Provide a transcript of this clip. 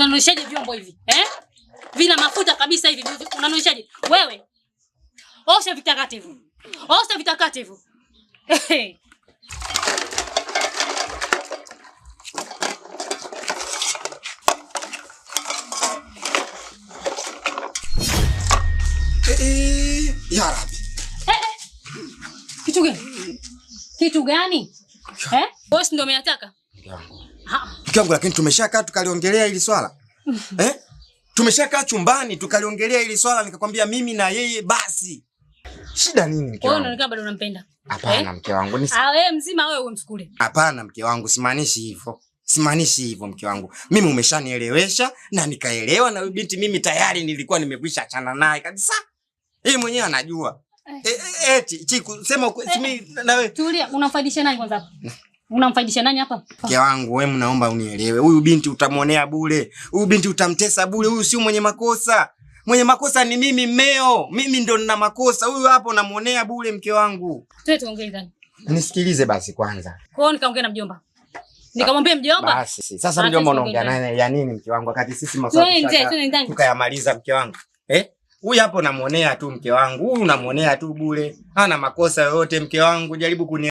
Unanunishaje vyombo hivi? Eh? Vina mafuta kabisa hivi. Unanunishaje? Wewe. Osha vitakatifu. Osha vitakatifu. Ya Rabbi. Kitu gani? Kitu gani? Eh? Wewe si ndio umeyataka? Mke wangu, lakini tumeshakaa tukaliongelea hili swala. Eh? Tumeshakaa chumbani tukaliongelea hili swala, nikakwambia mimi na yeye basi. Shida nini mke Wewe wangu? unaonekana bado unampenda. Hapana mke wangu, ni Ah, wewe mzima wewe umsukule. Hapana mke wangu, simaanishi hivyo. Simaanishi hivyo mke wangu. Mimi umeshanielewesha na nikaelewa, na huyu binti mimi tayari nilikuwa nimekwisha achana naye kabisa. Yeye mwenyewe anajua. Eti Chiku, sema mimi na wewe. Tulia, unamfaidisha nani kwanza hapa? Unamfaidisha nani hapa? Mke wangu, wewe mnaomba unielewe. Huyu binti utamwonea bure. Huyu binti utamtesa bure. Huyu sio mwenye makosa. Mwenye makosa ni mimi mmeo. Mimi ndo nina makosa. Huyu hapo namuonea bure mke wangu. Tuwe tuongee ndani. Nisikilize basi kwanza. Kwa hiyo nikaongea na mjomba. Nikamwambia mjomba. Basi sasa mjomba unaongea naye ya nini mke wangu wakati sisi maswali Twende ndani. tukayamaliza mke wangu. Eh? Huyu hapo namuonea tu mke wangu. Huyu namuonea tu bure. Hana makosa yoyote mke wangu. Jaribu kuni